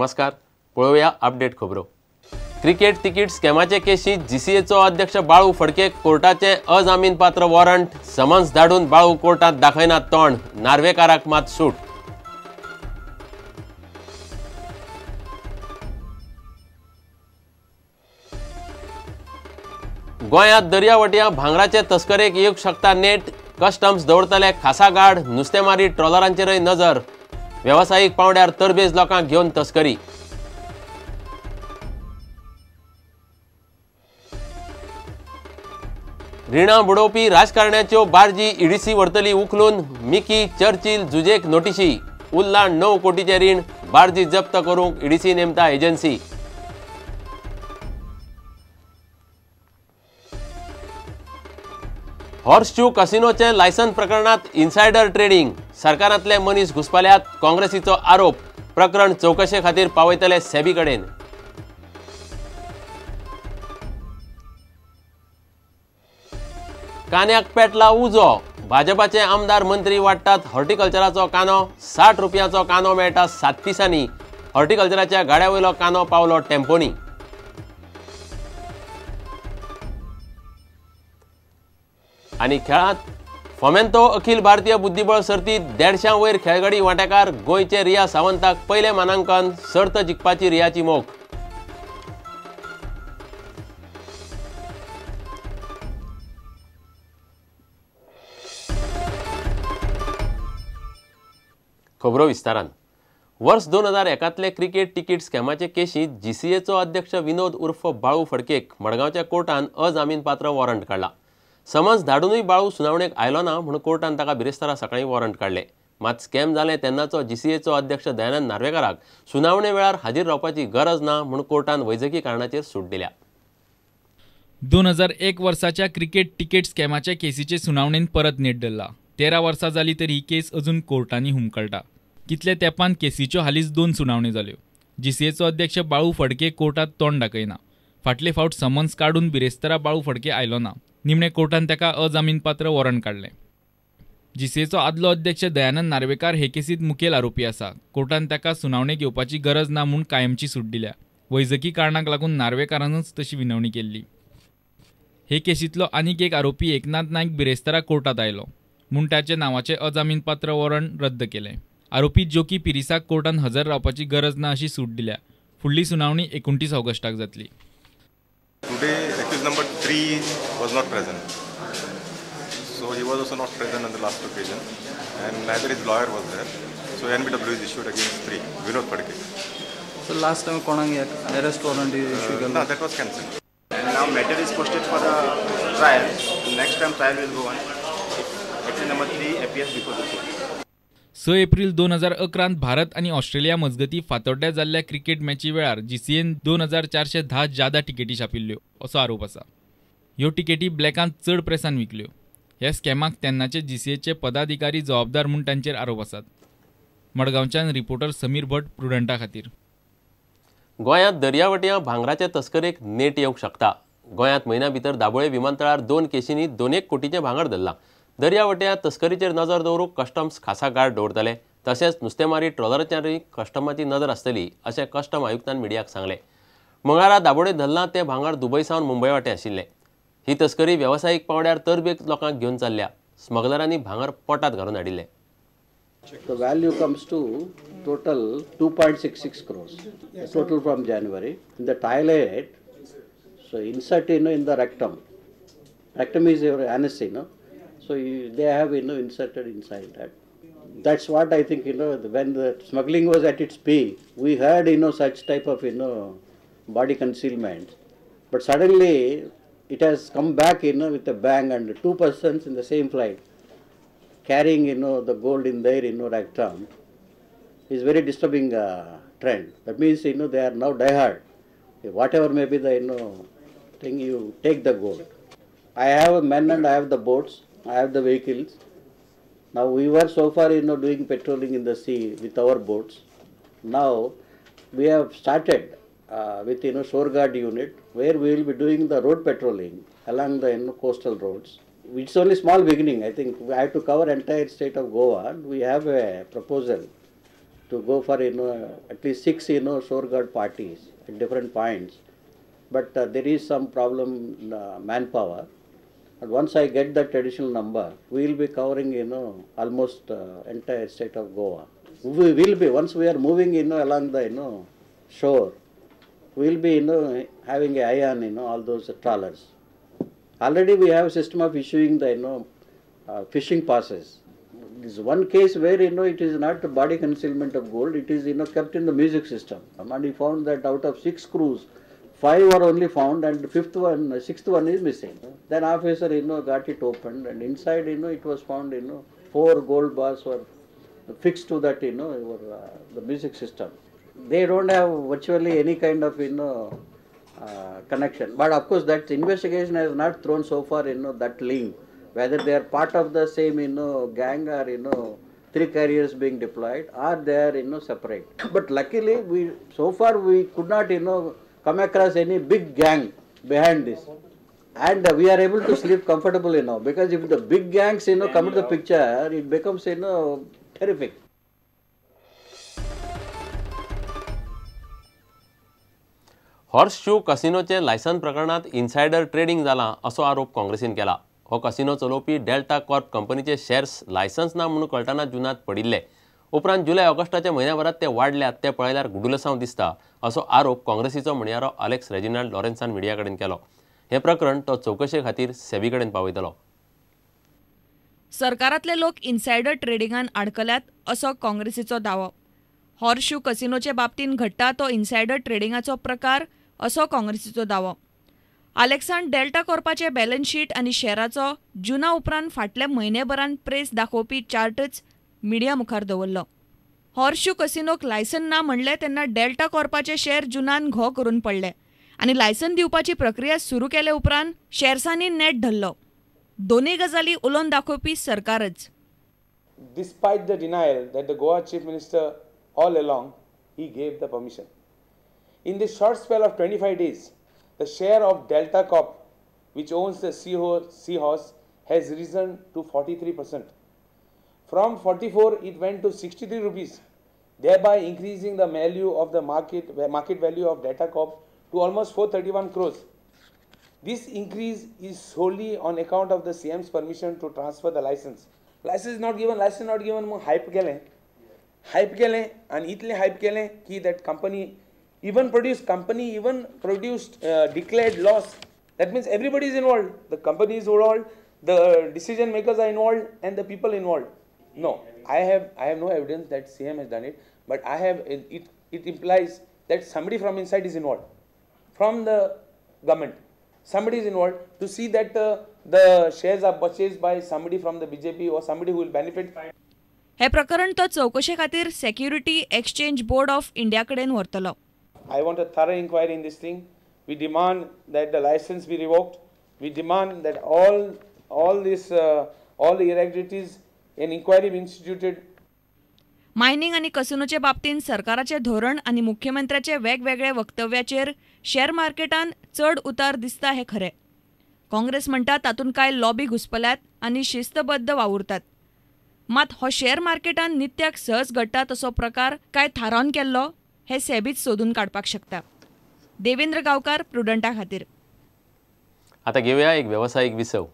नमस्कार, पळोवया अपडेट खबरो. क्रिकेट तिकीट स्कॅमाचे केशीत जीसीएचो अध्यक्ष बाळू फडके कोर्टाचे अजामीनपात्र वॉरंट, समन्स धाडून बाळू कोर्टात दाखयना तोंड, नार्वेकाराक मात सूट. गोंयांत दर्या वटयां भांगराचे तस्करेक येवंक शकता नेट, कस्टम्स दवरतले खासा गार्ड, नुस्तेमारी ट्रॉलरांचेरय नजर, वेवसायीक पावंड्यार तरबेज लोकांक घेवन तस्करी. रिणां बुडोवपी राजकारण्याच्यो बार्जी ईडीसी व्हरतली उखलून, मिकी चर्चिल जुजेक नोटिशी, उरलां 9 कोटीचें रीण, बार्जी जप्त करूंक ईडीसी नेमता एजन्सी. हॉर्सशू कसिनोचे लायसन प्रकरणात इनसायडर ट्रेडिंग, सरकारांतले मनीस घुसपाल्यात, काँग्रेसीचो आरोप, प्रकरण चवकशे खातीर पावयतले सेबी कडेन. कान्याक पेटला उजो, भाजपाचे आमदार मंत्री वाडटात हॉर्टिकल्चराचो कानो, 60 रुपयांचो कानो मेळटा 7 दिसांनी, हॉर्टिकल्चराच्या गाड्या वयलो कानो पावलो टेम्पोनी. आनी खेळांत फोमेंतो अखिल भारतीय बुद्धिबळ सर्तीत 150 वयर खेळगडी वांटेकार, गोंयचे रिया सावंताक पयलें मानांकन, सर्त जिखपाची रियाची मोख. खबरो विस्तारान. वर्स 2001 क्रिकेट तिकीट स्कॅमाचे केशींत जीसीएचो अध्यक्ष विनोद उर्फ बाळू फडकेक मडगांवच्या कोर्टान अजामीनपात्र वॉरंट काडला. समन्स धाडूनय बाळू सुनावणेक आयलो ना म्हूण कोर्टान ताका बिरेस्तारा सकाळीं वॉरंट काडले. मात स्कॅम जालें तेन्नाचो जीसीएचो अध्यक्ष दयानंद नार्वेकाराक सुनावणे वेळार हाजीर रावपाची गरज ना म्हूण कोर्टान वैजकी कारणाचेर सूट दिल्या. 2001 वर्साच्या क्रिकेट तिकेट स्कॅमाच्या केसीचे सुनावणेन परत नेट धरला. 13 वर्सां जाली तरी ही केस अजून कोर्टांनी हुमकळटा. कितले तेंपान केसीच्यो हालींच 2 सुनावण्यो जाल्यो. जीसीएचो अध्यक्ष बाळू फडके कोर्टात तोंड दाखयना. फाटले फावट समन्स काडून बिरेस्तारा बाळू फडके आयलो ना. निमणे कोर्टान ताका अजामीनपात्र वॉरंट काडलें. जीसीएचो आदलो अध्यक्ष दयानंद नार्वेकार हे केसींत मुखेल आरोपी आसा. कोर्टान ताका सुनावणेक येवपाची गरज ना म्हूण कायमची सूट दिल्या. वैजकी कारणाक लागून नार्वेकारानूच तशी विनवणी केल्ली. हे केसींतलो आनीक एक आरोपी एकनाथ नायक बिरेस्तारा कोर्टात आयलो म्हूण ताचे नांवाचें अजामीनपात्र वॉरंट रद्द केलें. आरोपी जोकी पिरिसाक कोर्टान हजर रावपाची गरज ना अशी सूट दिल्या. फुडली सुनावणी 29 ऑगस्टाक जातली. Today, accused number 3 was not present. So he was also not present on the last occasion, and neither his lawyer was there. So NBW is issued against 3, Vinod Phadke. So last time konang arrest warrant issue No, that was cancelled. And now matter is posted for the trial. Next time trial will go on. Accused number 3 appears before the court. 6 April 2011 Bharat आनी Australia मजगती फातोड्ड्या जाल्ल्या cricket मॅची वेळार GCN 2410 जादा तिकेटी छापिल्ल्यो असो आरोप आसा. ह्यो तिकेटी ब्लॅकांत चड प्रेसान विकल्यो. ह्या स्कॅमाक तेन्नाचे जीसीएचे पदाधिकारी जबाबदार म्हूण तांचेर आरोप आसात. मडगांवच्यान रिपोर्टर समीर भट, प्रुडंटा खातीर. गोंयांत दर्या वटयां भांगराचे तस्करेक नेट येवंक शकता. गोंयांत म्हयन्या भितर दाबोळे विमानतळार 2 केशींनी 2 कोटीचें भांगर धरलां. दर्या वटयां तस्करीचेर नजर दवरूंक कस्टम्स खासा गार्ड दवरतले, तशेंच नुस्तेमारी ट्रॉलराचेरूय कस्टमाची नजर आसतली अशें कस्टम आयुक्तान मिडियाक सांगलें. मंगळारा दाबोळे धरलां तें भांगर दुबय सावन मुंबय वाटे आशिल्लें. ही तस्करी वेवसायीक पावंड्यार तरबेज लोकांक घेवन चल्ल्या. स्मगलरांनी भांगर पोटात घालून हाडिल्लें. The value comes to total 2.66 crores, total from January. In the toilet, so insert in the rectum. Rectum is your anus, So they have inserted inside that. That's what I think, when the smuggling was at its peak, we had such type of body concealment. But suddenly it has come back with a bang, and 2 persons in the same flight carrying the gold in their rectum is very disturbing trend. That means they are now diehard. Whatever may be the thing, you take the gold. I have men and I have the boats. I have the vehicles. Now we were so far doing patrolling in the sea with our boats. Now we have started with shore guard unit, where we will be doing the road patrolling along the coastal roads. It's only small beginning. I think we have to cover entire state of Goa. We have a proposal to go for, you know, at least 6, you know, shore guard parties at different points. But there is some problem in manpower. And once I get that additional number, we will be covering, you know, almost entire state of Goa. We will be, once we are moving, you know, along the, you know, shore, we will be, you know, having an eye on, you know, all those trawlers. Already we have a system of issuing the, you know, fishing passes. This one case where, you know, it is not body concealment of gold, it is, you know, kept in the music system. And we found that out of 6 crews, 5 were only found and sixth one is missing. Then officer, you know, got it opened and inside, you know, it was found, you know, 4 gold bars were fixed to that, you know, the music system. They don't have virtually any kind of, you know, connection. But of course that investigation has not thrown so far, you know, that link, whether they are part of the same, you know, gang or, you know, 3 carriers being deployed or they are, you know, separate. But luckily we, so far we could not, you know, come across any big gang behind this, and we are able to sleep comfortably now, because if the big gangs, you know, come to the picture, it becomes, you know, terrific. Horseshoe कसिनोचे licence प्रकरणात insider trading जालां असो आरोप काँग्रेसीन केला. हो casino चलोवपी delta Corp कंपनीचे shares licence ना म्हणून कळटना जुनात पडिल्ले. उपरांत जुलय ऑगस्टाच्या म्हयन्याभरात ते वाडल्यात ते पळयल्यार गुडुलसांव दिसता असो आरोप काँग्रेसीचो म्हणयारो अलेक्स रेजिनाल्ड लॉरेन्सान मिडिया कडेन केलो. हें प्रकरण तो चवकशे खातीर सेबी कडेन पावयतलो. सरकारांतले लोक इनसायडर ट्रेडिंगान आडकल्यात असो काँग्रेसीचो दावो. हॉर्सशू कसिनोचे बाबतींत घडटा तो इनसायडर ट्रेडिंगाचो प्रकार असो काँग्रेसीचो दावो. आलेक्सान डेल्टा कॉर्पाचे बॅलन्स शीट आनी शेराचो जुना उपरांत फाटल्या म्हयनेभरान प्रेस दाखोवपी चार्टच मिडिया मुखार दवरलो. हॉर्सशू कसिनोक लायसन ना म्हणलें तेन्ना डेल्टा कॉर्पाचे शेअर जुनान घो करून पडले आनी लायसन दिवपाची प्रक्रिया सुरू केले उपरांत शेअर्सांनी नेट धरलो. दोनूय गजाली उलोवन दाखोवपी सरकारच. Despite the denial that the Goa Chief Minister all along, he gave the permission. In this short spell of 25 days, the share of Delta Corp, which owns the Seahorse, has risen to 43%. From 44, it went to 63 rupees, thereby increasing the value of the market value of Delta Corp to almost 431 crores. This increase is solely on account of the CM's permission to transfer the license. License is not given, license not given, hype केलें, hype केलें आनी इतलें hype केलें की that company even produced declared loss. That means everybody is involved. The company is involved, the decision makers are involved, and the people involved. No, I have no evidence that CM has done it, but I have it implies that somebody from inside is involved, from the government. Somebody is involved to see that the shares are purchased by somebody from the BJP or somebody who will benefit. हे प्रकरण तो चौकशे खातीर security exchange board of India कडेन व्हरतलो. I want a thorough inquiry in this thing. We demand that the license be revoked. We demand that all the irregularities an inquiry be instituted. Mining आनी कसिनोचे बाबतींत सरकाराचें धोरण आनी मुख्यमंत्र्याचे वेगवेगळे वक्तव्याचेर share मार्केटान चड उतार दिसता हें खरें. काँग्रेस म्हणटा तातूंत कांय लॉबी घुसपल्यात आनी शिस्तबद्ध वावुरतात. मात हो शेअर मार्केटान नित्याक सहज घडटा तसो प्रकार काय थारावन केल्लो हें सेबीच सोदून काडपाक शकता. देवेंद्र गांवकार, प्रुडंटा खातीर. आतां घेवया एक वेवसायीक विसव.